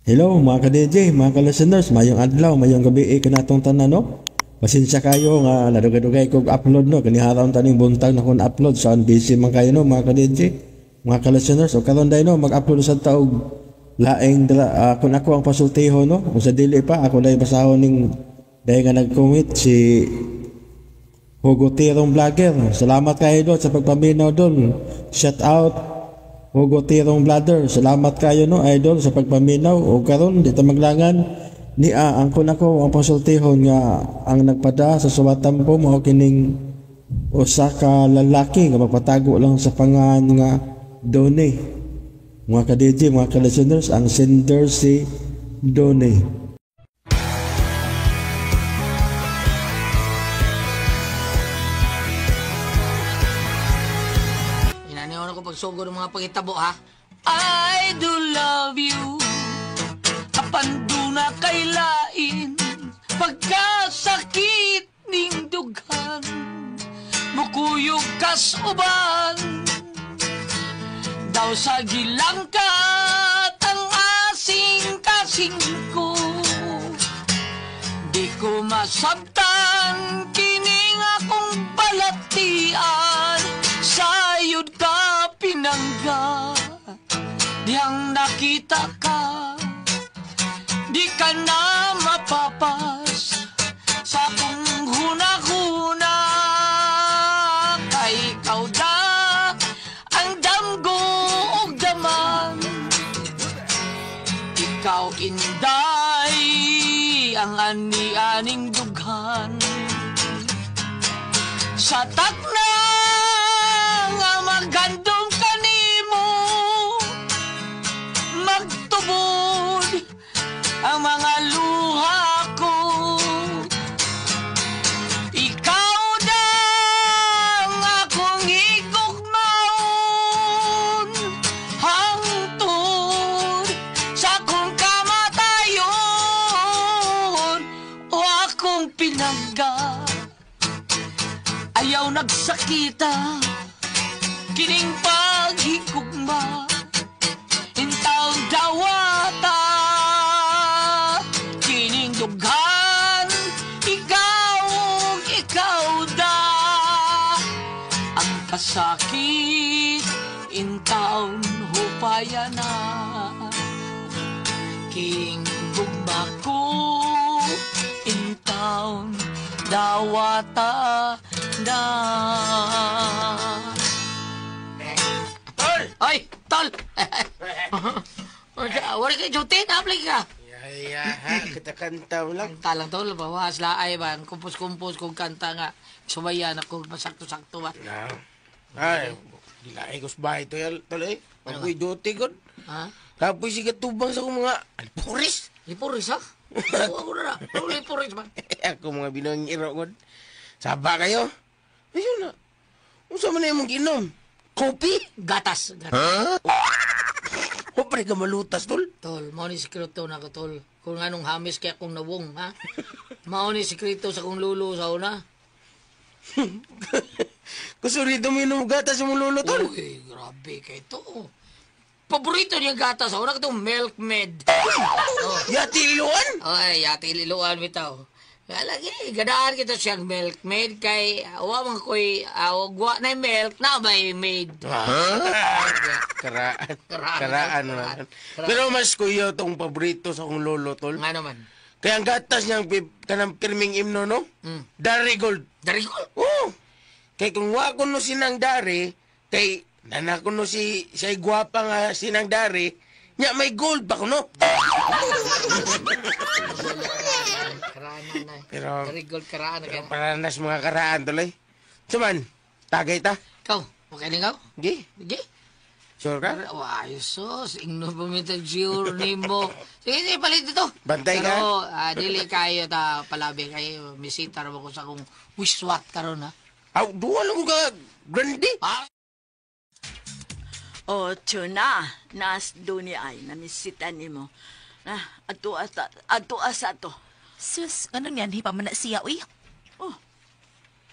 Hello mga ka-DJ, mga ka-listeners, mayong adlaw, mayong gabi eh, kanatong tanan, no? Pasensya kayo nga nadugay-dugay kog upload, no? Kaniharaon taning buntag na kon upload, saan busy man kayo, no, mga ka-DJ, mga ka-listeners. O karon day, no, mag-upload sa taog laing dra, kun ako ang pasultiho, no? Kung sa dili pa, ako day basahon ning day nga nag-comment si Hugotirong Vlogger. Salamat kayo doon sa pagpaminaw doon. Shout out Hugotirong Vlogger. Salamat kayo, no, idol, sa pagpaminaw. O karon di ta maglangan ni ang kun ako ang pasultihon nga ang nagpada sa Suwatampo mao kining usa ka lalaki nga magpatago lang sa pangan nga Donny. Mga ka-DJ, mga ka-listeners, ang sender si Donny. Inaniwan ako pagsugod ng mga pagitabo, ha? I do love you. Apan na kay lain. Pagkasakit ning dughan, mukuyog kas uban. Daw sa gilangkat ang asing kasing ko. Di ko masabtan kining akong balatian. Sayod ka pinangga, diyang nakita ka, di ka na mapapas sa akong huna-huna. Kay ikaw da ang damgo og daman, ikaw inday ang ani-aning dughan. Sa takna nga magandong kanimo, magtubod ang mga luha ko. Ikaw dang akong higugmaon, hangtod sa akong kamatayon o akong pinangga. Ayaw nagsakita kining paghigugma, intaw dawata kining dughan, ikaw ug ikaw da ang kasakit, intawn hupaya na king gugma ko, intawn dawata na. Tol! Ay, tol! Wala kay duty, na-apply ka. Ya, ha, kita kanta mo lang. Kanta lang tol, bawas laay ba? Kumpos-kumpos kung kanta nga. Sumayan ako, masakto-sakto ba? Na. Ay, gilaay ko sa bahay to, tol eh. Ako'y duty ko. Ha? Kapoy siya tubang sa akong mga alpuris. Lipuris ha? Ako na na. Ano lipuris man? Ako mga binang iro ko. Saba kayo. Ayun na. Unsa man na imong ginom? Kopi? Gatas. Gatas. O pre ka malutas, tol. Tol, mao ni sikreto na ko, tol. Kung anong hamis kaya akong nawong, ha? Mao ni sikreto sa kong lulo sa una. Kusurito mo inom gatas sa mong lulo, tol. Uy, grabe kay to. Paborito niya gatas sa una katong milkmaid. Yati iluan? Ay, yati liluan bitaw. Lagi, gadaan kita siyang milkmaid kay wa man ko'y wa na milk na may maid. Karaan. Karaan. Karaan Karaan. naman. Pero mas kuya tong paborito sa akong lolo, tol. Nga naman. Kaya ang gatas niyang kanang pirming imno, no? Dari Gold. Dari ko. Oo. Kay kung wa ko no sinang dari, kay nana ko no si siya'y gwapa nga sinang dari, nya may gold pa ko no. Karaan na. Pero- Dari gold karaan na kaya. Paranas mga karaan tuloy. Suman, tagay ta. Ikaw, okay na ikaw? Gi, Sige. sure ka? Wah, sus, ingno pumitag sure nimo. Sige, sige, palit dito. Bantay ka? Pero, dili kayo ta palabi kayo. Misita ra ko sa akong wiswat karon ha. Aw, duwa lang ko ka grande. Ah, O, tuna, nas duni ay, namisita nimo. Na, adto asa to. Sus, ano niyan, hipa man na siya, uy. Oh,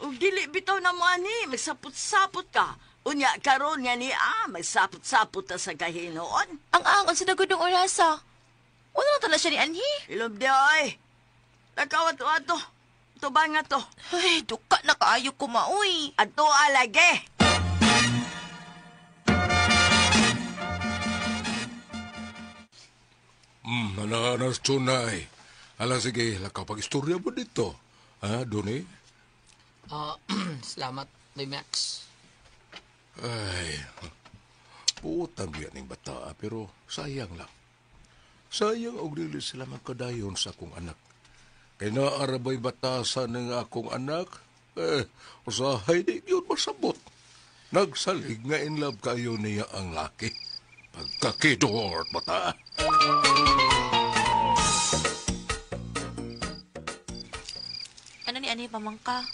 ug dili bitaw na mo ani, magsapot-sapot ka. Unya karon nga ni magsapot-sapot ta sa kahinoon. Ang angon sa nagudong orasa. Wala na tala siya ni Anhi. Ilom di ay. Lakaw ato ato. Tubang nga to. Ay, duka na kaayo ko maoy. Ato alage. Ala, na eh. Ala, sige, lakaw pag-istorya mo dito. Ha, Doni? Ah, salamat, Bay Max. Ay, putan biya ning bata, pero sayang lang. Sayang og dili sila magkadayon sa akong anak. Kay naarabay batasan ng akong anak, eh, usahay di yun masabot. Nagsalig nga in love kayo niya ang laki. Pagkakidort, bata. Ano ni Anhi pamangka?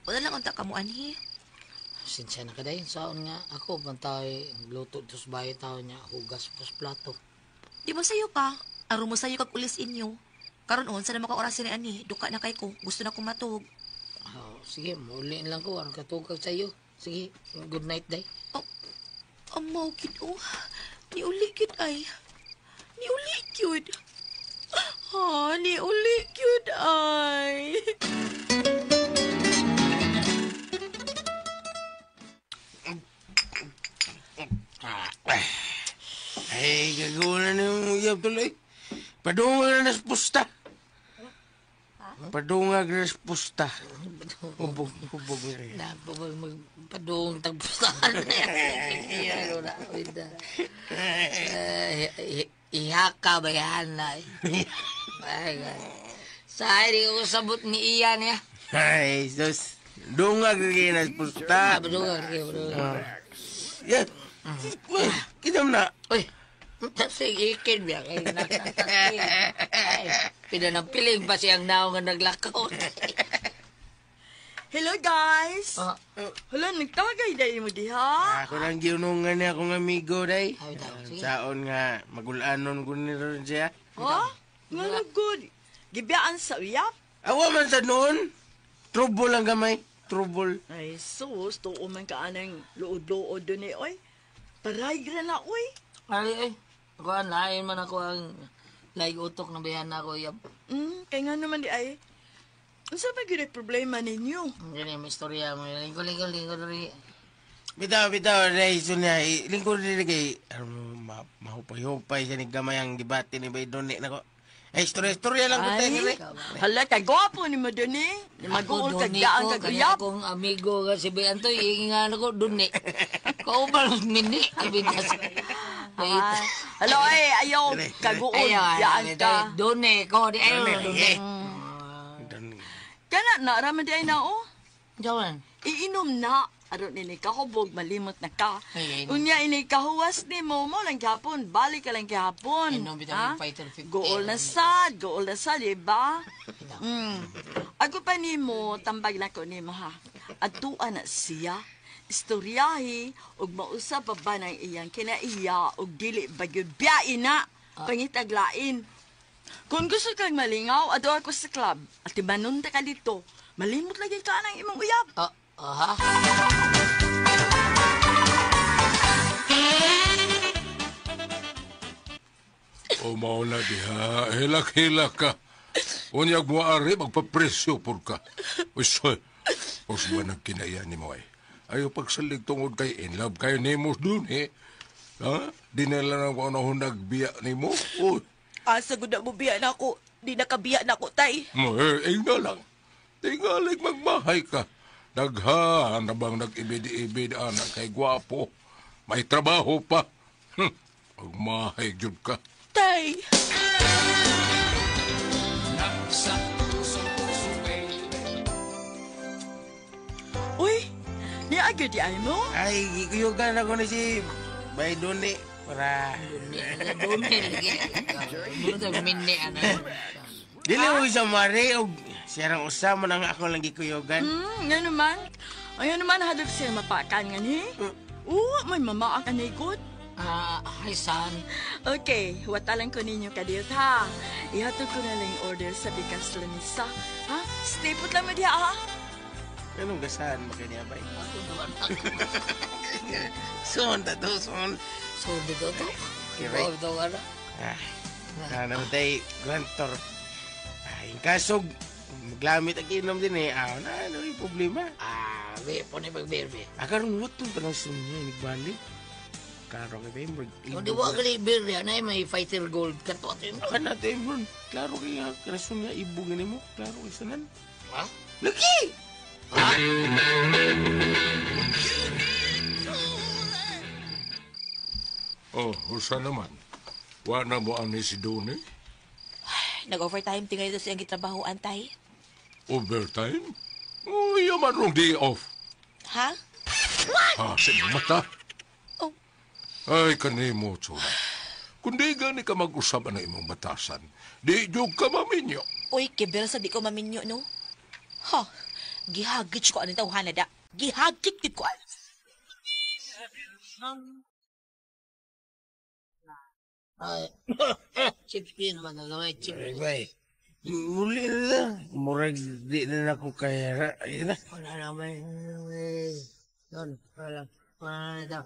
Wala lang unta ka mo, Anhi. Sinsya na ka dayon. Saon nga ako, bantay, luto tos bahay tao niya, hugas pos plato. Di mo sayo ka. Aron mo sayo kag ulis inyo. Karon unsa na maka oras ni Anhi, duka na kay ko. Gusto na ko matug. Oh, sige, muli lang ko. Anong katugag sa'yo? Sige, good night, day. Oh, amaw gid oh. Niuli gid ay. Niuli gyud. Ha, niuli gyud ay. Ay, gagawin na niyong uyab tuloy. Padungag na sa pusta. Padungag na sa pusta. Hubog, hubog na rin. Na, magpadung tagpustahan. Ano na, wait na. Eh, ihaka ba yan na? Ay, God. Sa di ko sabot ni Ian ya. Ay, sus. Dungag na sa pusta. Ah, padungag, sige, padungag. Yan. Uy, kita mo na. Uy, sige, ikin biya. Kay Ay, pinanampiling pa siyang naong nga naglakaw. Hello guys. Ah. Hala, nagtagay dahil mo diha. Ako lang giunungan niya akong amigo, day. Ay, tao, sige. Saon nga, magulanon ko ni ron siya. Ha? Nga na good. Gibiyaan sa uyap. Awa man sa noon. Trouble lang gamay. Trouble. Ay, sus, tuo man ka anang luod-luod dun eh, oy. Paray gra na, oy. Ay, ay. Kuan, lain man ako ang laig utok na bayan na ako. Yap. Kaya nga naman di ay. Unsa ba gyud ay problema ninyo? Ganyan, may istorya mo. Lingko, lingko, lingko, lingko. Bitaw, bitaw, day, so niya, lingkod nila kay, ano, mahupay-hupay siya ni gamay ang gibati ni Bay Doni na ko. Ay, istorya-istorya lang ko tayo. Ay, hala, kay gwapo ni mo dun eh. Mag-uol kag daan kag uyap. Akong amigo nga si Bay Antoy, ingan ako dun eh. Kaubal mini, abitas. Wait. Ay, hala, ay, ayaw, kaguol, daan ka. Dun eh, ko, di ayaw, dun eh. Kana, naaraman di ay na, oh. Jawan. Iinom na. Aron ini kahubog, malimot na ka. Ay, ay. Unya ini kahuwas ni mo mo lang gihapon, balik ka lang gihapon. Inom bitaw yung fighter 50. Gool na sad, gool na sad, iba? Ako pa nimo, tambag na ko nimo ha. Adtua na siya. Istoryahi ug mausab pa ba ng iyang kinaiya ug dili ba gyud biyain na pangitaglain. Kung gusto kang malingaw, adto ako sa club. At tibanon ta ka dito. Malimot lagi ka ng imong uyab. Ah, aha. O mao na diha, hilak-hilak ka. Unyag mo ari, magpapresyo por ka. Uy, soy, os ba nagkinaya ni mo ay? Ayaw pagsalig tungod kay in love kayo nimo dun eh. Ha? Di na lang ako ano nagbiya nimo. Uy, Asa gud na mo biya na ako. Di nakabiya na ako, tay. mo eh, inga lang. Tingalig magmahay ka. Daghan na bang nag-ibid-ibid anak kay gwapo. May trabaho pa. Magmahay jud ka. Tay. Uy, niagi di ay mo? Ay, gikuyugan ako ni si Bay Doni. Para, Dun eh, lagi. Muna tayo mini, ano. dili mo sa mare, og siyarang usa mo na nga ako lang gikuyugan. Nga naman. Ay, naman, hadap siya mapakan nga ni. Oo, may mama ang anigod. Ah, hi, son. Okay, watalan ko ninyo kadiyot ha. Ihatod ko na lang yung order sa bigas lamisa. Ha? Stay put lang mo diha ha. Anong gasahan mo kanya, Bay? Ako naman. Son, tato, son. So, dito to. Okay, right. Ito, ano. Ah, Na namatay grantor. Ay, kasog maglamit ang inom din eh. Ah, na ano yung problema? Ah, be, po ni pag-beer, be. Ah, karon what pa ng sunya nagbalik. Klaro kay ba Kung di wa ka ni beer, yan ay may fighter gold ka to. Ato yun. Kan natin bro. Klaro kay nga rason nga ibog ni mo. Klaro kay sanan. Ha? Lagi! Ha? Oh, usa naman. Wa na mo ani si Donnie? Nag-overtime tingay ito siyang gitrabaho, antay. Overtime? Oh, iya man rong day off. Ha? Ha, sa imong mata. Oh. Ay, kanimo, Chula. Kung di gani ka mag-usap na imong batasan, di jud ka maminyo. Uy, kibel sa di ko maminyo, no? Ha? Gihagit ko anong tawhana da. Gihagit gid ko. Ay, chips yun naman nagamay, chips. Ay, bay. Muli na lang. Murag di na ako kaya. Ayun na. Wala naman. Yun, wala. Wala na ito.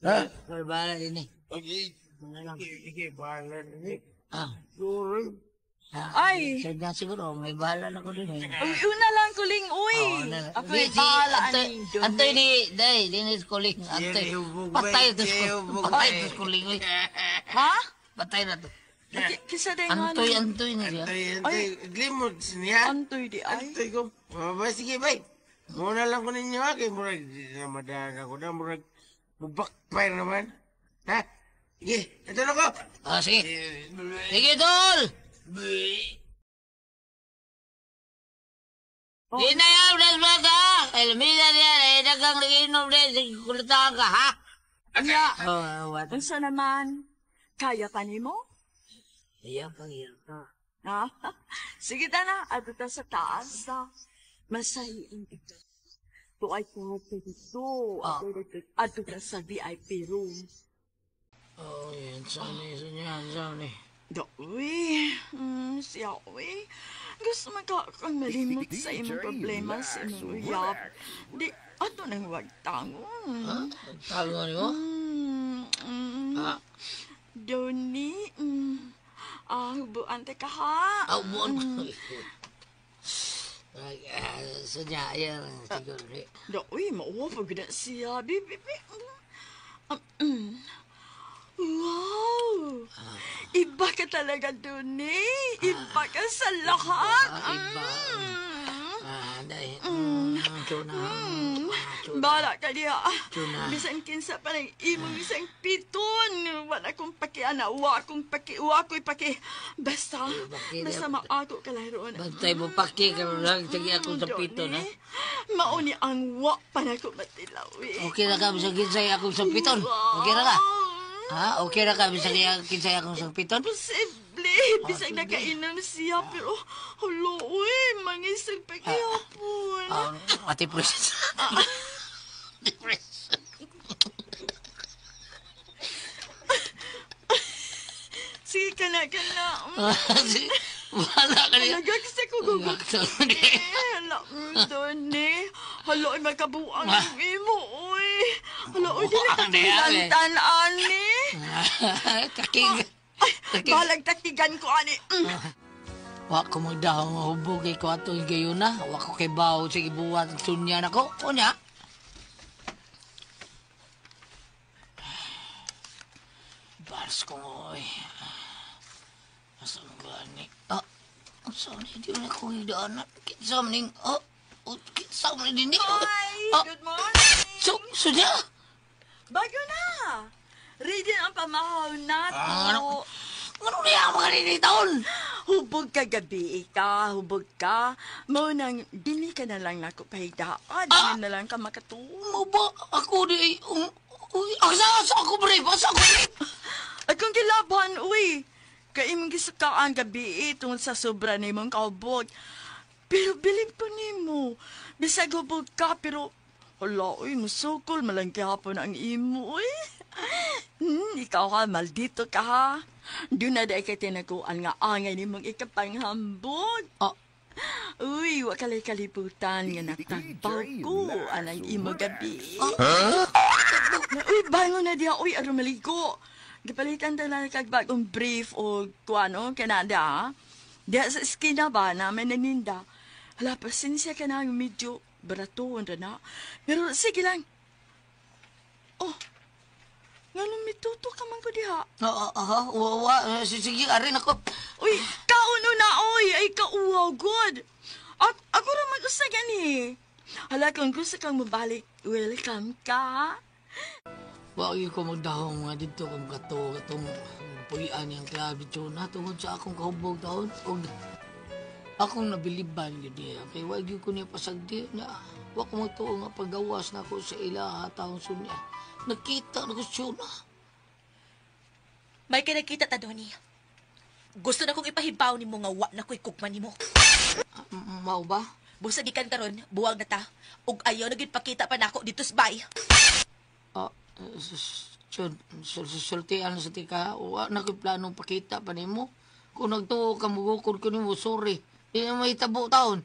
Ha? Wala bahala din eh. Okay. Wala lang. Sige, bahala na ni. Ah, Sorry. Ay. Sir na siguro, may bahala na ko din eh. Uy, una lang kuling, uy. Oo, na. Ako Di, ay si bahala Antoy, ni Donnie. Antoy ni, day, dinis kuling. Antoy. Sige, hubog, Patay bay. to. Sige, hubog, Patay bay. to kuling. Uy. Ha? Patay na to. Kisa day nga Antoy, ni- Antoy na siya. Antoy, antoy. Limot niya. Antoy di ay. Antoy ko. Ba, sige, bay. Muna lang ko ninyo ha. Kay murag di na madaan ako na. Murag mabakfire naman. Ha? Sige, ito na ko. Ah, sige. Sige, tol! Di na yan, das bata! Elmina niya, eh, dagang nagiinom din, sige, kulitahan ka, ha? Nya, Oh, what? unsa naman? Kaya pa nimo? Iya, pag-iya ka. Ha? Sige ta na, adto ta sa taas ta. Masahiin kita. Tuay ko dito. Adto ta sa VIP room. Oh, yan, saan ni, saan yan, saan ni. Da, uy. Siya, uy. Gusto man ka kang malimot sa imong problema sa imong uyab. Di, ato nang wag tangon. Talo ni mo? Ah. Donnie, Ah, hubuan ta ka ha. Ah, buwan ko. Ay, ah, Sanya, ayan, siguro. eh. Da, uy, mauwa pa gud na siya. Bi, bi, bi. Wow! Iba ka talaga, Donnie. Iba ka sa lahat. Ah, iba. Ah, dahil, tuna. Tuna. Bala ka diha. Tuna. Bisan kinsa pa ng imo, bisan piton. Wala kong pakiana, wa akong paki, wa ako'y paki. Basta, Paki, basta maato ka laroon. Bantay mo, paki, karon lang, sige ako sa piton, ha? Mauni ang wa pa na ko matilaw, eh. Okay na ka, bisag kinsay akong sa piton. Okay na ka? Ha? Okay na ka, bisag kinsay akong sa piton? Posible, bisag nakainom siya, pero, hala, uy, mangisag pa gihapon. Ah, Ate Pres. Ate Pres. Sige ka na, ka na. Wala ka niya. Nagagsa ko gugot. Hala, Donnie. Hala, ay magkabuang ang imo, uy. Hala, uy, dili ka Buang niya, eh. kilantan, ani. Takig. Ay, Takig. balag takigan ko, ani. Wa ko magdahong nga hubog kay ko ato gayon na. Wa ko kay bawo sa gibuhat ang sunya nako. Unya. Bars ko oy. Asa man gani? Ah, asa ni di na ko hidaan. Kinsa man ning oh, oh, kinsa man din ni. Hi, Ah, good morning. so sunya. Bago na. Ready ang pamahaw nato. Ah, ano? Ano niya ang mga ninitaon? Hubog ka gabi ka, hubog ka. Mao nang dili ka na lang nako pahidaan, Ah! dili na lang ka makatuo. Mo ba ako di uy, asa asa ako bre, asa ako bre. Akong gilaban, uy. Kay imong gisukaan gabi tungod sa sobra nimong kaubog. Pero bilib ko nimo. Bisag hubog ka pero hala, uy, musukol malang gihapon ang imo, uy. Ikaw ha, maldito ka ha. Doon na dahil kay tinaguan nga angay nimong ikapanghambog. Ah, Uy, wa kalay kalibutan nga natagbaw ko anang imo gabi. Na, uy, bangon na diya, uy, aron maligo. Gipalitan ta lang kag bagong brief o kuano kanada. Diha sa eskina ba na may naninda. Hala, pasensya ka na medyo baratuon ra na. Pero sige lang. Oh, nganong mituto ka man ko diha? Oo, oo, oo, sige, arin ako. Uy, kauno na, oy! Ay, kauhaw, good! Ako ra mag-usa gani. Hala, kung gusto kang mabalik, welcome ka. Wa gyud ko magdahong nga didto kong kato katong puy-an niyang club dito na tungod sa akong kahubog taon og akong nabiliban gyud niya kay wa gyud ko niya pasagdi niya. Wa ko magtuo nga paggawas nako sa ilaha taon sunya. Nakita na ko siya na. May kinakita ta, Donnie. Gusto na kong ipahibaw nimo nga wa na ko'y kugma nimo. Mao ba? Busa gikan karon, buwag na ta. Ug ayaw na gyud pakita pa nako dito sa bay. Chun, sultian sa tika, wa na ko'y planong pakita pa nimo. Kung nagtuo ka, mugukod ko nimo, sorry. Di na may tabo taon.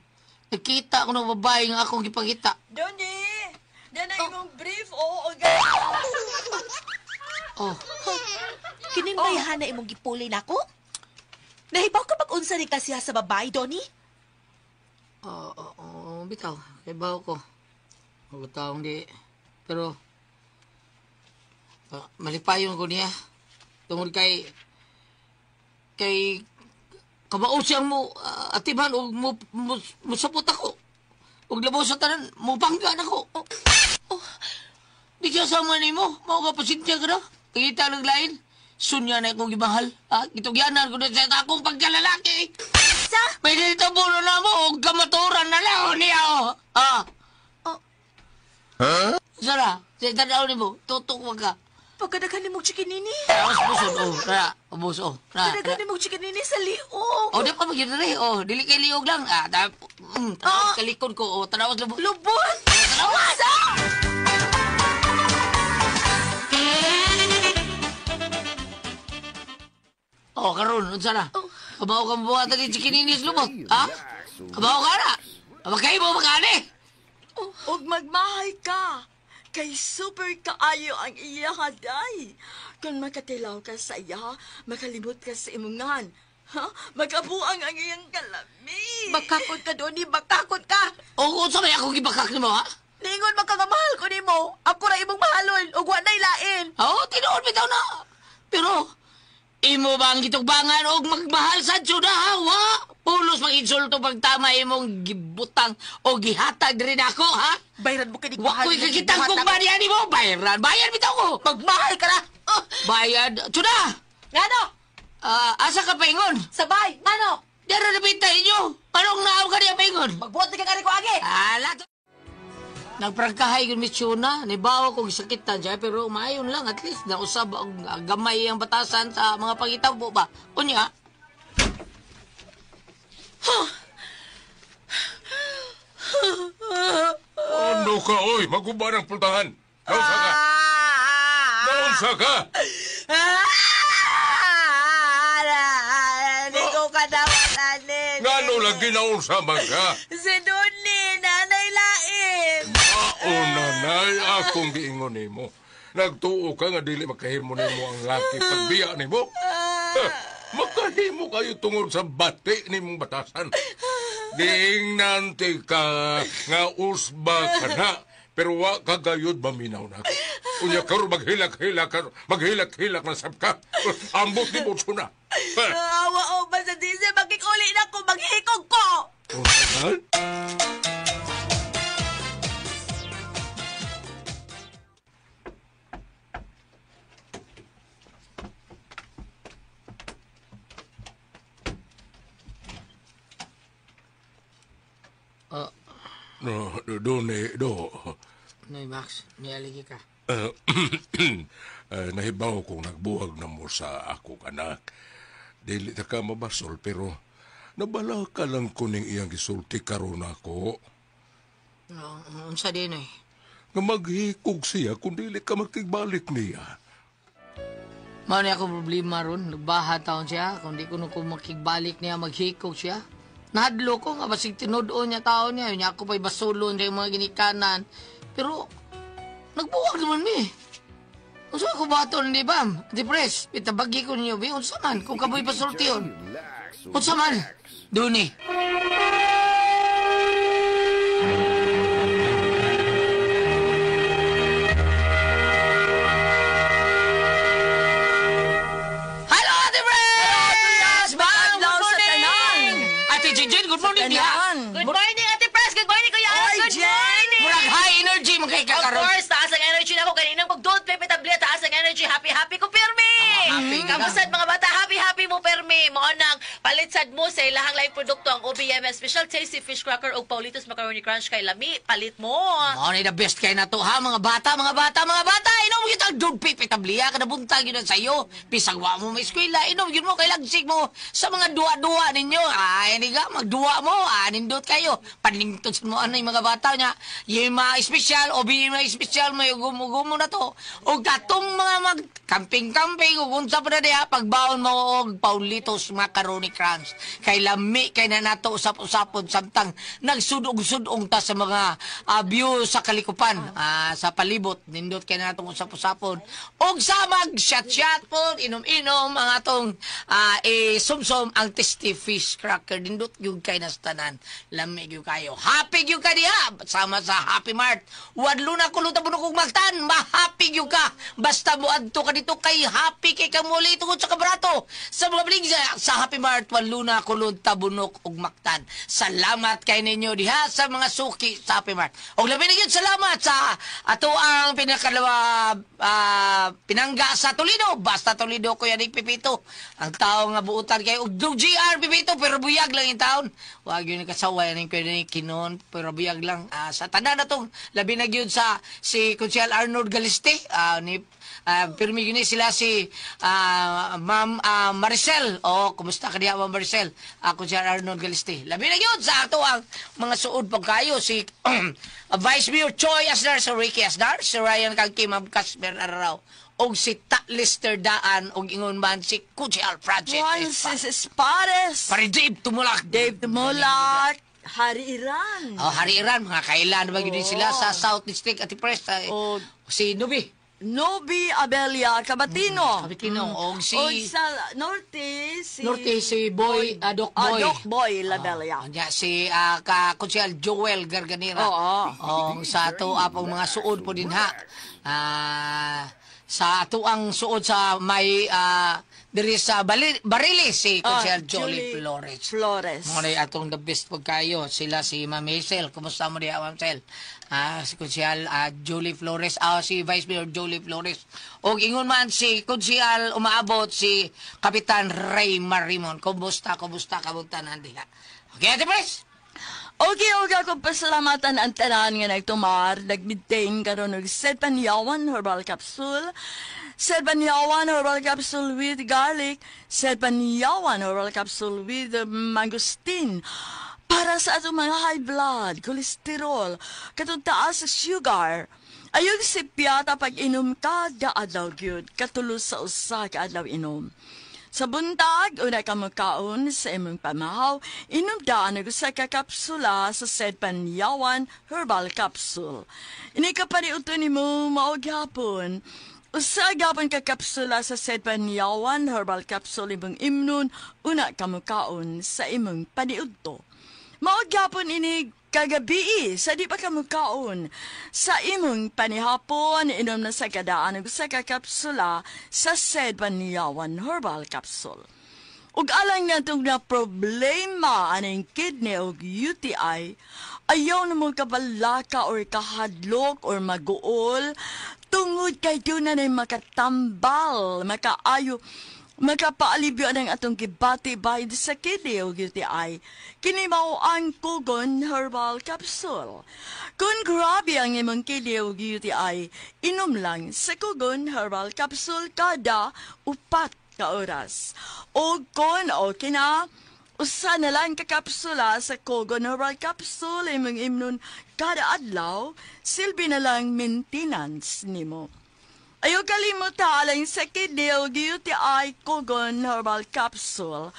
Nakita ko ng babae nga akong gipakita. Donnie! Yan ang imong brief, oo, Oh, Kining bayhana imong gipuli nako? Nahibaw ka pag-unsa ni ka siya sa babae, Donnie? Oo, bitaw. Ibaw ko. Magtaong di. Pero, malipayon ko niya. Tungod kay kabao siyang mo atiman o musapot ako. Ug labaw sa tanan, mubangga na ko. Oh. Di siya sama nimo. Mao ka pasensya ka na. Pagita ng lain. Sunya na akong gibahal. Ha? Gitugyanan ko na sa akong pagkalalaki. Sa? May ganito bulo na mo. Huwag kamaturan na lang niya. Oh. Ah. Oh. Huh? Sara, sa tanaw nimo, tutok wag ka. Pagkadaghan ni mong chikinini. Tapos busod, oh. Ra, ubos, oh. Ra, Pagkadaghan ni mong chikinini sa liog. Oh, di pa magyadari. Oh, dili kay liog lang. Ah, tanawas kalikod ko. Oh, tanawas lubot. Lubot! Tanawas! Sa! Oh, karon, unsa na? Kabaw kang buhatan ni chikininis lubot. Ha? Kabaw ka na. Makahimo makani. Ug magmahay ka. Kay super kaayo ang iya haday. Kung makatilaw ka sa iya, makalimot ka sa imungan. Ha? Magabuang ang iyang kalami. Bakakot ka, Donnie. Bakakot ka. O unsa may akong gibakak nimo, ha? Ningon magkakamahal ko nimo. Ako ra imong mahalon. Ug wa na'y lain. Oo, tinuod bitaw na. Pero, imo ba ang gitugbangan og magmahal sa tsuda, ha? Wa! Pulos mag-insulto pagtama imong gibutang o gihatag rin ako, ha? Bayran mo kinig Wa ko'y kakitang kung bariyan nimo. Bayran, bayan bitaw ko. Magmahal ka na. Oh, Bayad, tsuda! ngano? Asa ka paingon? Sabay, ngano? Dara na pinta inyo. Anong naaw ka niya paingon? Magbuot na kang ari ko agi. Ala, nagprangkahay yun mitsuna, nibawa kong sakitan siya, pero maayon lang, at least nausab ang gamay ang batasan sa mga pangitabo ba. Unya. Ano ka, oy? Maguba ng pultahan. Naunsa ka? Naunsa ka? Hindi ko ka dapat, anin. Ngano lagi naunsa man ka? Si Donnie, nanay lain. Mauna nay, akong giingon nimo. Nagtuo ka nga dili makahimo nimo ang laki pagbiya nimo. Makahimo kayo tungod sa bati nimong batasan. Giingnan ti ka nga usba ka na, pero wa ka gayud maminaw na. Unya karon maghilak-hilak ka, maghilak-hilak na sab ka. Ambot ni mo na. Awa o ba sa disi, magkikuli na ko, maghikog ko. Unsa? No, do ni do. Noy Max, nialigi ka. Nahibaw kong nagbuhag na mo sa akong anak. Dili ta ka mabasol pero nabala ka lang ko ning iyang gisulti karon ako. No, unsa din eh. Nga maghikog siya kung dili ka makigbalik niya. Mao ni ako problema ron, nagbaha taon siya, kung di ko no ko makigbalik niya, maghikog siya. Nahadlo ko nga basig tinud-on niya taon niya, yun ako pa'y basulon sa mga ginikanan. Pero, nagbuwag naman mi. Unsa ko baton di ba? Depress, itabagi ko ninyo bi unsa man kung kamoy pasultion. Unsa man? Duni. Hello, Ate Pres! Ma'am, Adlaw good sa morning! tanan. Ate Jinjin, good morning diha. Tanan. Good morning, Ate Pres! Good morning, Kuya Alan! Oy, Good Jen! morning! Murag high energy man kay Of kakaroon. course, taas ang energy na ako. Kaninang pag don't play tablet, taas ang energy. Happy, happy ko, pirmi! Ah, happy ka. Kamusad mga bata, happy, happy mo, pirmi. Mao nang palit sad mo sa ilahang laing produkto ang OBM Special Tasty Fish Cracker o Paulitos Macaroni Crunch kay lami. Palit mo. Mao ni the best kay nato ha mga bata, mga bata, mga bata. Inom gyud ang dudpi pitabliya kada buntag yun sa iyo. Bisag wa mo may eskwela, inom gyud mo kay lagsik mo sa mga duwa-duwa ninyo. Ay ni ga magduwa mo, ah, nindot kayo. Paningtod sa mo ano yung mga bata niya. Yung mga espesyal o bi mga espesyal may gumo-gumo na to. O katong mga mag camping-camping ug unsa pa na diha pagbaon mo og Paulitos Macaroni Crunch. Kay lami kay na nato usap-usapon samtang nagsudog-sudong ta sa mga view sa kalikupan, sa palibot nindot kay na natong usap-usapon. Og sa mag shot-shot po, inom-inom ang atong sumsom ang tasty fish cracker nindot gyud kay na sa tanan. Lami gyud kayo. Happy gyud ka diha sama sa Happy Mart. Wadlo na kulot ang kong magtan, ma-happy gyud ka. Basta mo adto ka dito kay happy kay kamuli tungod sa kabrato. Sa mga bilig sa Happy Mart, walo na kulod tabunok ug maktan. Salamat kay ninyo diha sa mga suki sa Happy Mart. Og labi na gyud salamat sa ato ang pinakalawa pinangga sa Toledo. Basta Toledo ko yan Pipito. Ang tao nga buutan kay og GR Pipito pero buyag lang yung taon. Wag yun kasaway ning pwede ni Kinon pero buyag lang. Sa tanan na tong labi na gyud sa si Konsyal Arnold Galiste ni pirmi yun ni sila si Ma'am Maricel. Oh, kumusta ka diha Ma'am Maricel? Ako si Arnold Galiste. Labi na yun sa ato ang mga suod pagkayo si Vice Mayor Choi Asnar, si Ricky Asnar, si Ryan Kangki, Ma'am Casper Araraw, og si Ta Lister Daan, og ingon man si Kuchial Francis. Francis Espares. Pare Dave Tumulak. Dave Tumulak. Hari Iran. Oh, Hari Iran, mga kailan ba yun sila sa South District at Press. Oh. Si Nubi. Nobi Abelia Cabatino. Cabatino. Og si- Og sa Norte, si... Norte si Boy, Doc Boy. Doc Boy Labelia. Nya si ka Konsyal Joel Garganera. Oo. Og sa ato apong mga suod po din ha. Sa ato ang suod sa may diri sa Barili si Konsyal Jolie Flores. Flores. Mo na atong the best pagkayo sila si Ma'am Hazel. Kumusta mo diha Ma'am Hazel? Si Konsyal Jolie Flores, si Vice Mayor Jolie Flores. Og ingon man si Konsyal umaabot si Kapitan Ray Marimon. Kumusta, kumusta kabuntanan diha. Okay, Ate Pres? Okay, okay, ako pasalamatan ang tanan nga nagtumar, nag-maintain karon og Sedpanyawan Herbal Capsule, Sedpanyawan Herbal Capsule with garlic, Sedpanyawan Herbal Capsule with mangosteen, para sa atong mga high blood, cholesterol, katong taas sa sugar. Ayog si piyata pag inom kada adlaw gyud, katulo sa usa ka adlaw inom. Sa buntag, una ka makaon sa imong pamahaw, inom daan og usa ka kapsula sa Sedpanyawan Herbal Capsule. Ini ka paniuto nimo mao gyapon. Usa gyapon ka kapsula sa Sedpanyawan Herbal Capsule imong imnon, una ka mukaon sa imong paniudto. Mao gyapon ini kagabi sa di pa ka mukaon. Sa imong panihapon, inom na sa kadaan og usa ka kapsula sa Sedpanyawan Herbal Capsule. Ug alang natong na problema aning kidney og UTI, ayaw na mo kabalaka or kahadlok or maguol, tungod kay doon na makatambal, makaayo, makapaalibyo ang atong gibati bayad sa kidney o UTI. Kini mao ang Kugon Herbal Capsule. Kung grabe ang imong kidney o UTI, inom lang sa Kugon Herbal Capsule kada 4 ka oras. O kung okay na, usa na lang ka kapsula sa Kugon Herbal Capsule imong imnon kada adlaw, silbi na lang maintenance nimo. Ayaw kalimutan alang sa kidney o UTI Kugon Herbal Capsule.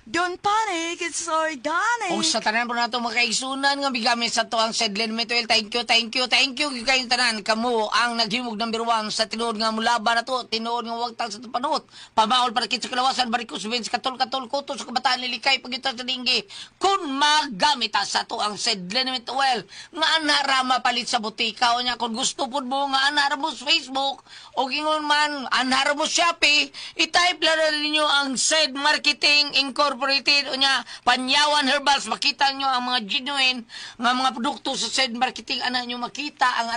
Don't panic, it's organic. Og sa tanan po nato mga kaigsunan nga bigamit sa to ang Sedlen Metuel. Thank you, thank you, thank you. Kayong tanan kamo ang naghimog number 1 sa tinuod nga mulaba na to, tinuod nga wagtang sa panuot. Pamaol para kit sa kalawasan, varicose veins, katol-katol, kuto sa kabataan, lilikay, pagyuta sa dinggi. Kung magamit sa to ang Sedlen Metuel, nga anara mapalit sa butika o niya, kung gusto pud mo nga anara mo sa Facebook, o gingon man, anara mo Shopee, i-type lang na ninyo ang Sed Marketing Incorporated o niya, Panyawan Herbals, makita nyo ang mga genuine nga mga produkto sa Sed Marketing, ana nyo makita ang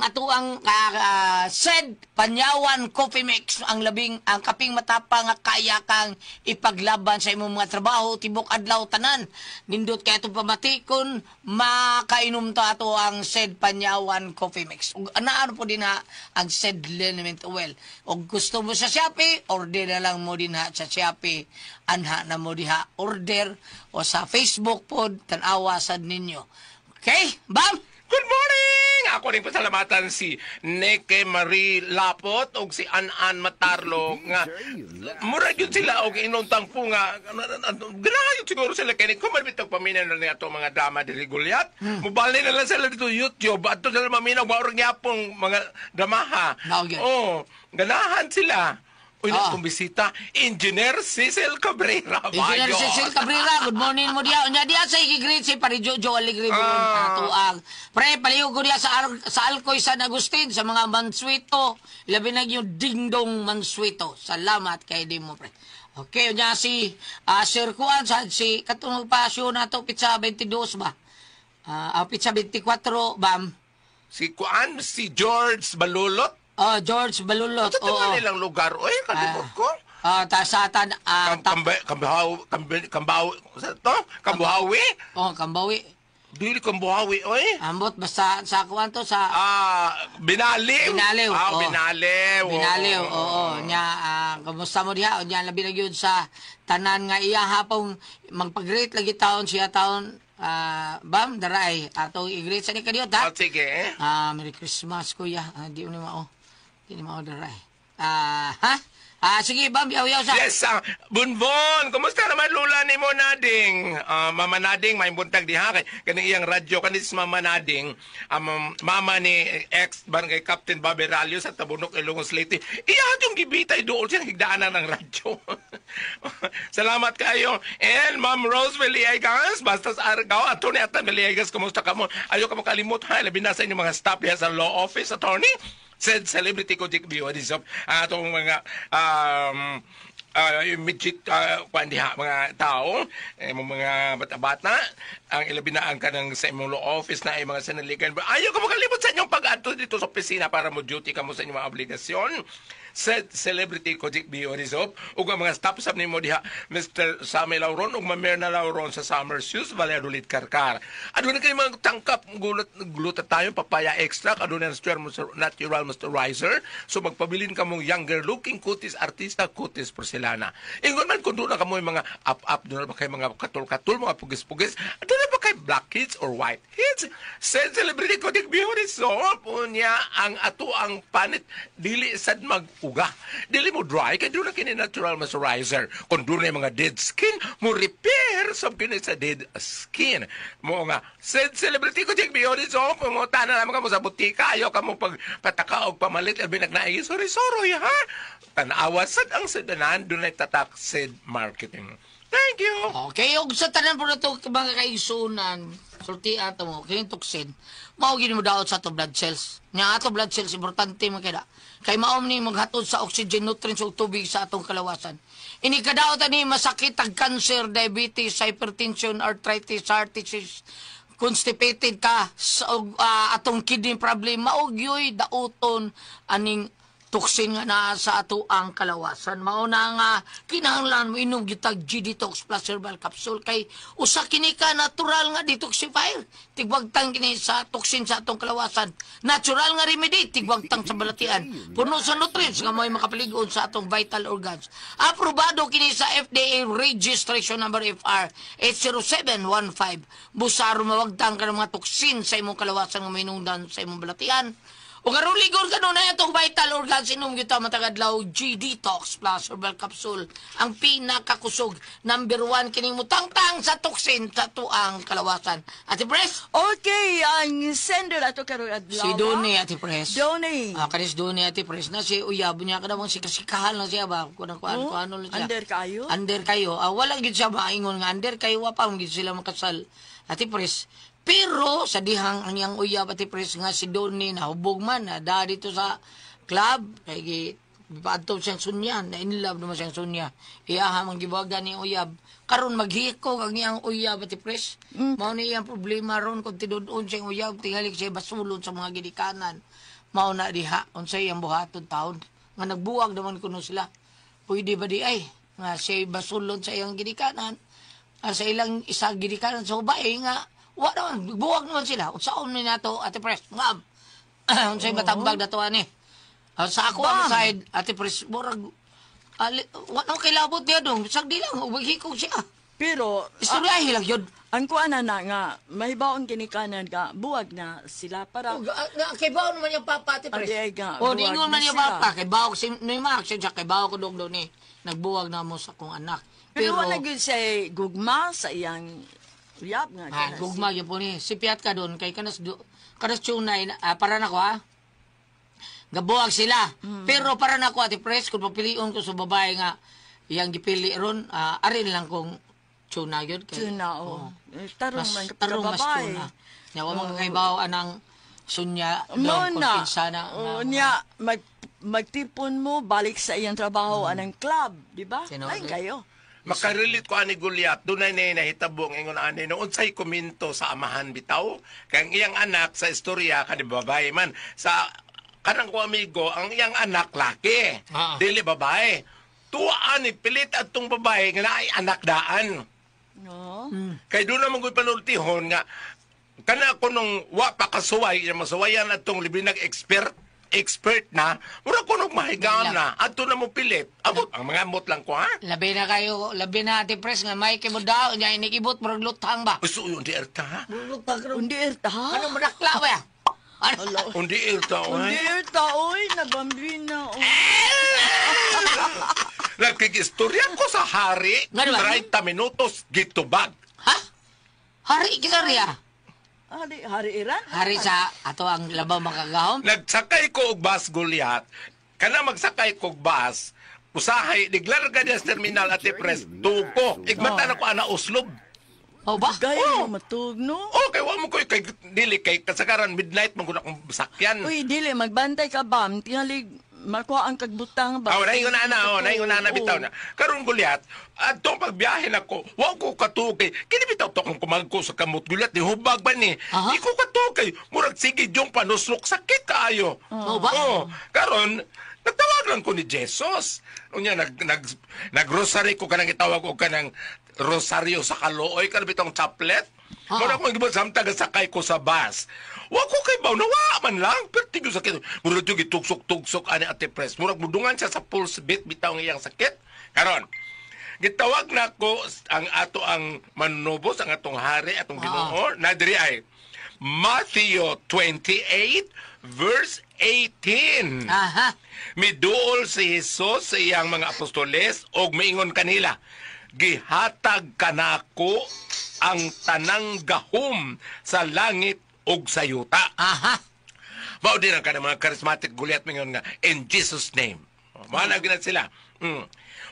atuang Sed Panyawan Coffee Mix, ang labing ang kaping matapang nga kaya kang ipaglaban sa imong mga trabaho tibok adlaw tanan. Nindot kay atong pamatikon makainom ta ato ang Sed Panyawan Coffee Mix. Ug anaano po din ha ang Sed Liniment Oil. Og gusto mo sa Shopee, order na lang mo din ha sa Shopee, anha na mo diha order o sa Facebook pod tan-awa sad ninyo. Okay, bam. Good morning! Ako rin pasalamatan si Neke Marie Lapot o si An-An Matarlo nga murag yun sila og inuntang po nga ganahan yun siguro sila kay kung malbitog paminaw na niya ato mga drama diri Goliath. Mubali na lang sila dito YouTube ato sila maminaw maurag yapong mga dramaha. Oh, ganahan sila. Uy, akong bisita, Engineer Cecil Cabrera. Engineer Cecil Cabrera, good morning mo diya. Unya diya sa i-greet si Pari Jojo Alegre tuang. Pre, palihog ko diya sa Alcoy San Agustin, sa mga Mansueto. Labi na yung Dingdong Mansueto. Salamat kay di mo, pre. Okay, unya si Sir Kuan, sa, si katong pasyo na to, pizza 22 ba? Pizza 24, bam. Si Kuan, si George Balulot. Oh, George Balulot. Ito oo. Nilang lugar, oy, kalimot ko. Sa Kambuhawi? Oh, Kambawi. Dili Kambuhawi, oy. Ambot basta sa kuan to sa Binaliw. Binaliw. Binaliw. Binaliw. Oo, nya kumusta mo diha? Nya labi na gyud sa tanan nga iya hapong magpag-greet lagi taon siya taon. Bam, daray atong i-greet sa ni kaniyo ta. Oh, sige. Merry Christmas kuya. Di mo ni mao. Di ni mao daray. Ha? Sige, bam, yaw-yaw sa. Yes, Bunbon, kumusta naman lula ni mo Nading? Mama Nading, may buntag diha kay kaning iyang radyo kanis Mama Nading, mama ni ex barangay Captain Bobby Ralio sa Tabunok, Ilongos Leyte. Iya yung gibitay dool siya higdaanan ng radyo. Salamat kayo. And Ma'am Rose Villegas, basta sa Argao, Attorney Atan Villegas, kumusta ka mo? Ayaw ka mo kalimot ha, labi na sa inyong mga staff diha sa law office, attorney. Said celebrity ko Dick Bio Adisop atong mga immediate diha, mga tao, mga bata-bata ang ilabinaan ka ng sa imong law office na ay mga sanaligan. Ayaw ka makalimot sa inyong pag-adto dito sa opisina para mo duty ka mo sa inyong mga obligasyon. Said celebrity ko Dick Bio Adisop ug ang mga staff sab nimo diha Mr. Sammy Lauron ug Ma'am Mirna Lauron sa Summer Shoes Valladolid Karkar. Aduna kay mga tangkap gluta tayo papaya extract aduna natural moisturizer so magpabilin ka mong younger looking kutis artista kutis porcelana. Ingon man kun doon na kamo mga up-up doon na ba kay mga katul-katul mga pugis-pugis doon na ba kay black kids or white kids. Said celebrity ko Dick Bio Adisop unya ang ato ang panit dili sad mag uga. Dili mo dry kay doon na kini natural moisturizer. Kung doon na mga dead skin, mo repair sab kini sa dead skin. Mo nga said celebrity ko Dick Bio Adisop panguta na lamang kamo sa butika ayaw kamo pagpataka og pamalit albi nagnaigi sorry ha. Tan-awa sad ang sedanan doon ay tatak said marketing. Thank you. Okay, og sa tanan po na ito, mga kaigsunan, sulti ato mo, kayong toksin, mao gini mo daot sa ato blood cells. Nga ato blood cells, importante man kaya. Kay maom ni maghatod sa oxygen, nutrients ug tubig sa atong kalawasan. Ini kadaot ani masakit ang cancer, diabetes, hypertension, arthritis, heart disease, constipated ka, sa, atong kidney problem, mao gyoy dauton aning toksin nga naa sa ato ang kalawasan. Mao na nga kinahanglan mo inom gitag G-Detox Plus Herbal Capsule kay usa kini ka natural nga detoxifier. Tigwagtang kini sa toksin sa atong kalawasan. Natural nga remedy tigwagtang sa balatian. Puno sa nutrients nga mo'y makapalig-on sa atong vital organs. Aprobado kini sa FDA registration number FR 80715. Busaro mawagtang ka ng mga toksin sa imong kalawasan nga mainungdan sa imong balatian. O karon ligon kanunay atong vital organs, inom gyud ta matag adlaw G Detox Plus Herbal Capsule. Ang pinakakusog, number 1 kining mutangtang sa toxin sa tuang kalawasan. Ate Pres? Okay, ang sender ato karong adlaw. Si Donnie, Ate Pres. Donnie. Ah, kanis Donnie, Ate Pres. Na si uyab niya kanang sikasikahan lang siya ba? Kung ano, Oh, kung ano lang siya. under kayo? Under kayo. Ah, wala gyud siya maingon nga under kayo. Wa pa gyud sila makasal. Ate Pres. Pero sa dihang ang iyang uyab, Ate Pres, nga si Donnie nahubog man na da dito sa club kay gi paadto siyang sunya, na in love naman siyang sunya. Iyaha mang gibuhagan ni uyab. Karon maghikog ang iyang uyab, Ate Pres. Mao ni iyang problema ron kung tinud-on siyang uyab, tingali siya basulon sa mga gidikanan. Mao na diha unsay iyang buhaton taon nga nagbuwag naman kuno sila. Pwede ba di ay nga siya basulon sa iyang gidikanan? Ah, sa ilang isa gidikanan sa babae nga wa naman buwag naman sila. Unsaon ni nato, Ate Pres? Ngam. Unsay matambag nato ani? Ah, sa ako ang side, Ate Pres, murag ali, wa naman kilabot niya dong. Sagdi lang maghikog siya. Pero, Istoryahe lang yun. ang kuan na nga, mahibaon kinikanan ka, buwag na sila para Oh, nga, kay bao naman yung papa, Ate Pres. Adi, nga, O, buwag ningon na man yung sila. papa. Kay bao, si, ni Max, siya, kay bao ko dong daw ni. Nagbuwag na mo sa kong anak. Pero Pero, wala gyud siya gugma sa iyang uyab nga. ah, kana gugma yun po ni. Si Piat ka doon, kay kanas, kanas tunay, para na ko ha. Gabuwag sila. Pero para na ko, Ate Pres, kung papilion ko sa babae nga, iyang gipili ron, arin lang kung tuna yun. Kay, Tuna, oh. Eh, tarong Mas, man tarong mas babae. tuna. Nya, wa mga kaibaw anang sunya, Mo doon, kung na. kinsa na. Oh, niya, magtipon mo, balik sa iyang trabaho anang club, di ba? Sino? Ay, kayo. Makarelate ko ani Goliath, dunay na nahitabo ang ingon ani no unsay komento sa amahan bitaw kay ang iyang anak sa istorya kani babae man sa kanang ko amigo ang iyang anak laki dili babae tuwa ani pilit atong babae nga naay anak daan. No? Kay doon naman ko'y panultihon nga kana ko nung wa pa kasuway iyang masuwayan atong libinag expert expert na mura ko nung mahigaan na adto na mo pilit abot ang mga amot lang ko ha. Labi na kayo, labi na Ate Pres nga may kimo daw nya inikibot murag lutang ba. Gusto yun di erta ha? Murag lutang karon. Undi erta, ha? Ano madakla ba? Ano? Undi erta Undi oy. erta, oy, nabambina, oy. Nagkigistorya ko sa hari Nga naman? 30 minutos gitubag. Ha? Hari kita riya. Hari, hari Iran? Hari sa ato ang labaw makagahom. Nagsakay ko og bus Goliath. Kana magsakay ko og bus, usahay niglarga niya sa terminal Ate Pres, tuko. Igmata na ko ana uslob. O ba? Gaya mo matug, no? Okay, wa mo ko kay dili kay kasagaran midnight man gud akong sakyan. Uy, dili, magbantay ka ba? Tingalig, makuha ang kagbutang ba? Ah, naingon na ana, oh, naingon na ana bitaw na. Karon Goliath, adtong pagbiyahe nako, wa ko katukay. Kini bitaw to akong kumagko sa kamot Goliath, ni hubag ba ni? Aha. Di ko katukay. Murag sige yung panuslok sakit kaayo. Oo ba? Oh, karon nagtawag lang ko ni Jesus. Unya nag nag nagrosary ko kanang gitawag og kanang rosaryo sa kaluoy kan bitong chaplet. Ah. Mura ko gibot samtang sakay ko sa bus. Wa ko kay baw nawa man lang pero tigo sakit. Murag jud gitugsok-tugsok ani Ate Pres. Murag mudungan siya sa pulse beat bitaw ang iyang sakit. Karon gitawag nako ang ato ang manubos ang atong hari atong Ginoo na diri ay Matthew 28 verse 18. Aha. Miduol si Jesus sa iyang mga apostoles og miingon kanila, gihatag kanako ang tanang gahom sa langit ug sa yuta. Aha. Mao din ang kanang mga charismatic Goliath mingon nga in Jesus name. Mao na ginat sila.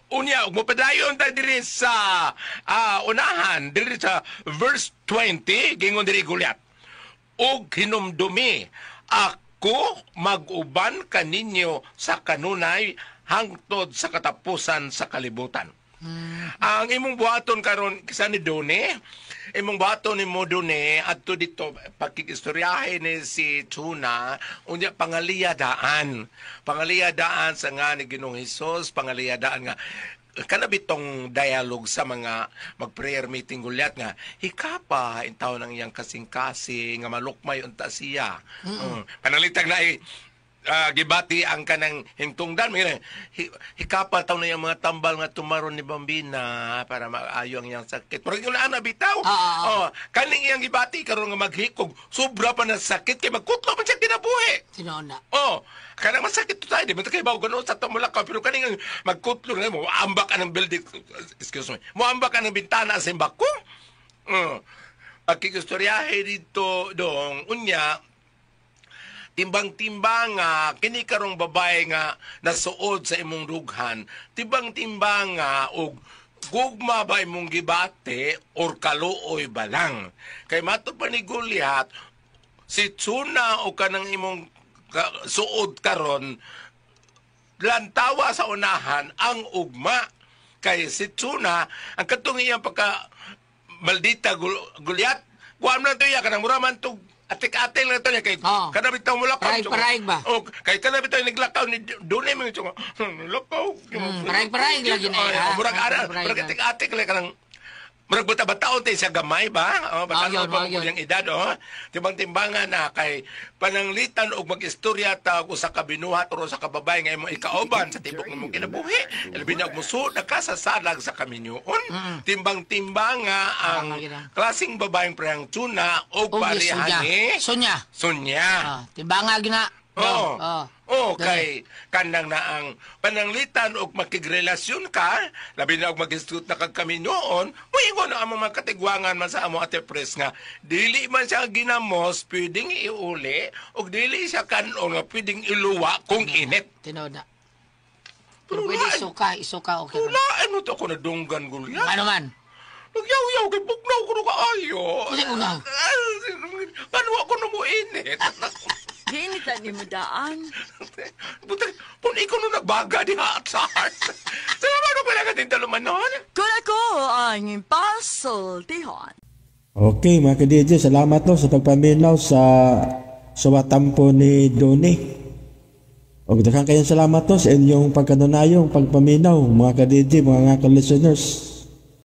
Unya ug mopadayon ta diri sa unahan diri sa verse 20 gingon diri Goliath. Og hinumdumi ako mag-uban kaninyo sa kanunay hangtod sa katapusan sa kalibutan. Ang imong buhaton karon kisa ni Done, imong buhaton nimo Done adto dito pakikistoryahe ni si Tuna unya pangaliyadaan. Pangaliyadaan sa nga ni Ginoong Hesus, pangaliyadaan nga kana bitong dialogue sa mga mag-prayer meeting Goliath nga hikapa intaw ng iyang kasing-kasing nga malukmay unta siya. Panalitag na Gibati ang kanang hingtungdan may hikapal taw na yung mga tambal nga tumaron ni Bambina para maayo ang iyang sakit. Pero yung ana bitaw. Ah. Oh, kaning iyang gibati karon nga maghikog, sobra pa na sakit kay magkutlo man siya kinabuhi. Tinuod na. Oh, kanang masakit to tayo, di man kay bawo ganoon sa tumulakaw, pero kaning magkutlo na mo ambak ka ng building, excuse me, moambak ka ng bintana sa imbako. Pagkikistoryahe dito dong unya timbang-timbang nga kini karong babae nga nasuod sa imong dughan, timbang-timbang nga og gugma ba imong gibate or kaluoy ba lang. Kay mato pa ni Goliath, si Tsuna o kanang imong suod karon lantawa sa unahan ang ugma. Kay si Tsuna ang katong iyang pagka maldita Goliath, kuan man to iya kanang mura man to atik-atik lang to niya kay kana bitaw mo lakaw. Paraig-paraig ba? Oh, kay kana bitaw naglakaw ni dunay mo yung lakaw. Paraig-paraig lagi na Ay, iya. murag ara, Paraig-paraig murag lang. atik-atik lang kanang murag bata-bataon tayo siya gamay ba? Oh, bataon yun, pa oh, yun. mo iyang edad, oh. Timbang-timbangan na kay pananglitan og mag-istorya ta og usa ka binuhat o usa ka babae nga imong ikauban sa tibok nimong kinabuhi. Labi na og musuod na ka sa salag sa kaminyoon. Timbang-timbanga ang Tama, gina. klaseng babaeng prehang tuna og Og parehan Sonya. ni Sonya. Sonya. Ah, timbanga gina. Oo. Oh. Oo, kay kanang na ang pananglitan og makigrelasyon ka, labi na og mag-istorya na kag kami noon, moingon na ang mga katigwangan man sa amo, Ate Pres, nga dili man siya ginamos pwedeng iuli ug dili siya kanon nga pwedeng iluwa kung init. Tinuod na. Pero Pero pwede lain- isuka, isuka okay. Pero lain mo to ako nadunggan, Goliath. Ano man? Nagyaw-yaw kay bugnaw ko na kaayo. Kasi bugnaw? Paano ako na mo init? Ginita ni mo daan. Buta, kung ikaw nung nagbaga di at sa heart. Salamat ko pala ka din talumanon. Kun ako ang pasultihon. Okay mga ka-DJ, salamat no sa pagpaminaw sa suwatampo ni Donnie. Og daghang kayong salamat no sa inyong pagkanunayong pagpaminaw mga ka-DJ, mga ka-listeners.